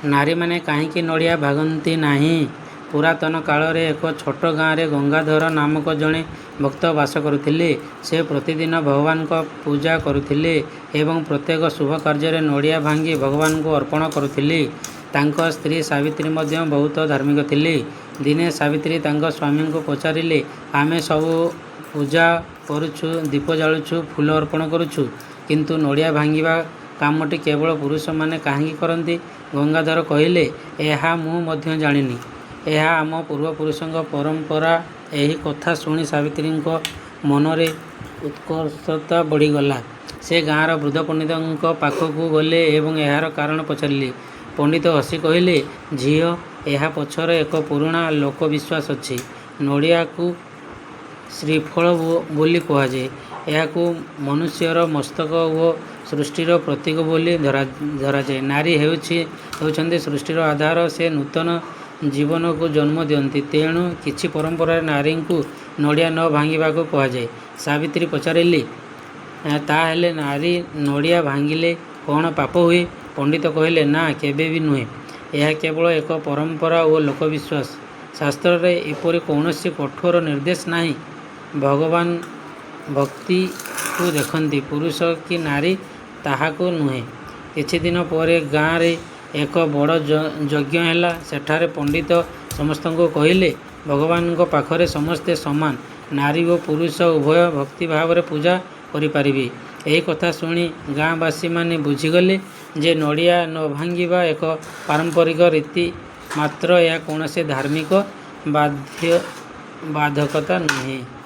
ନାରୀମାନେ କାହିଁକି ନଡ଼ିଆ ଭାଙ୍ଗନ୍ତି ନାହିଁ? ପୁରାତନ କାଳରେ ଏକ ଛୋଟ ଗାଁରେ ଗଙ୍ଗାଧର ନାମକ ଜଣେ ଭକ୍ତ ବାସ କରୁଥିଲେ। ସେ ପ୍ରତିଦିନ ଭଗବାନଙ୍କ ପୂଜା କରୁଥିଲେ ଏବଂ ପ୍ରତ୍ୟେକ ଶୁଭ କାର୍ଯ୍ୟରେ ନଡ଼ିଆ ଭାଙ୍ଗି ଭଗବାନଙ୍କୁ ଅର୍ପଣ କରୁଥିଲେ। ତାଙ୍କ ସ୍ତ୍ରୀ ସାବିତ୍ରୀ ମଧ୍ୟ ବହୁତ ଧାର୍ମିକ ଥିଲେ। ଦିନେ ସାବିତ୍ରୀ ତାଙ୍କ ସ୍ୱାମୀଙ୍କୁ ପଚାରିଲେ, "ଆମେ ସବୁ ପୂଜା କରୁଛୁ, ଦୀପ ଜାଳୁଛୁ, ଫୁଲ ଅର୍ପଣ କରୁଛୁ, କିନ୍ତୁ ନଡ଼ିଆ ଭାଙ୍ଗିବା କାମଟି କେବଳ ପୁରୁଷମାନେ କାହିଁକି କରନ୍ତି?" ଗଙ୍ଗାଧର କହିଲେ, "ଏହା ମୁଁ ମଧ୍ୟ ଜାଣିନି। ଏହା ଆମ ପୂର୍ବପୁରୁଷଙ୍କ ପରମ୍ପରା।" ଏହି କଥା ଶୁଣି ସାବିତ୍ରୀଙ୍କ ମନରେ ଉତ୍ସୁକତା ବଢ଼ିଗଲା। ସେ ଗାଁର ବୃଦ୍ଧ ପଣ୍ଡିତଙ୍କ ପାଖକୁ ଗଲେ ଏବଂ ଏହାର କାରଣ ପଚାରିଲେ। ପଣ୍ଡିତ ହସି କହିଲେ, "ଝିଅ, ଏହା ପଛରେ ଏକ ପୁରୁଣା ଲୋକବିଶ୍ୱାସ ଅଛି। ନଡ଼ିଆକୁ ଶ୍ରୀଫଳ ବୋଲି କୁହାଯାଏ। ଏହାକୁ ମନୁଷ୍ୟର ମସ୍ତକ ଓ ସୃଷ୍ଟିର ପ୍ରତୀକ ବୋଲି ଧରାଯାଏ। ନାରୀ ହେଉଛନ୍ତି ସୃଷ୍ଟିର ଆଧାର। ସେ ନୂତନ ଜୀବନକୁ ଜନ୍ମ ଦିଅନ୍ତି। ତେଣୁ କିଛି ପରମ୍ପରାରେ ନାରୀଙ୍କୁ ନଡ଼ିଆ ନ ଭାଙ୍ଗିବାକୁ କୁହାଯାଏ।" ସାବିତ୍ରୀ ପଚାରିଲେ, "ତାହେଲେ ନାରୀ ନଡ଼ିଆ ଭାଙ୍ଗିଲେ କ'ଣ ପାପ ହୁଏ?" ପଣ୍ଡିତ କହିଲେ, "ନା, କେବେ ବି ନୁହେଁ। ଏହା କେବଳ ଏକ ପରମ୍ପରା ଓ ଲୋକବିଶ୍ୱାସ। ଶାସ୍ତ୍ରରେ ଏପରି କୌଣସି କଠୋର ନିର୍ଦ୍ଦେଶ ନାହିଁ। ଭଗବାନ ଭକ୍ତିକୁ ଦେଖନ୍ତି, ପୁରୁଷ କି ନାରୀ ତାହାକୁ ନୁହେଁ।" କିଛିଦିନ ପରେ ଗାଁରେ ଏକ ବଡ଼ ଯଜ୍ଞ ହେଲା। ସେଠାରେ ପଣ୍ଡିତ ସମସ୍ତଙ୍କୁ କହିଲେ, "ଭଗବାନଙ୍କ ପାଖରେ ସମସ୍ତେ ସମାନ। ନାରୀ ଓ ପୁରୁଷ ଉଭୟ ଭକ୍ତିଭାବରେ ପୂଜା କରିପାରିବେ।" ଏହି କଥା ଶୁଣି ଗାଁବାସୀମାନେ ବୁଝିଗଲେ ଯେ ନଡ଼ିଆ ନ ଭାଙ୍ଗିବା ଏକ ପାରମ୍ପରିକ ରୀତି ମାତ୍ର, ଏହା କୌଣସି ଧାର୍ମିକ ବାଧ୍ୟବାଧକତା ନୁହେଁ।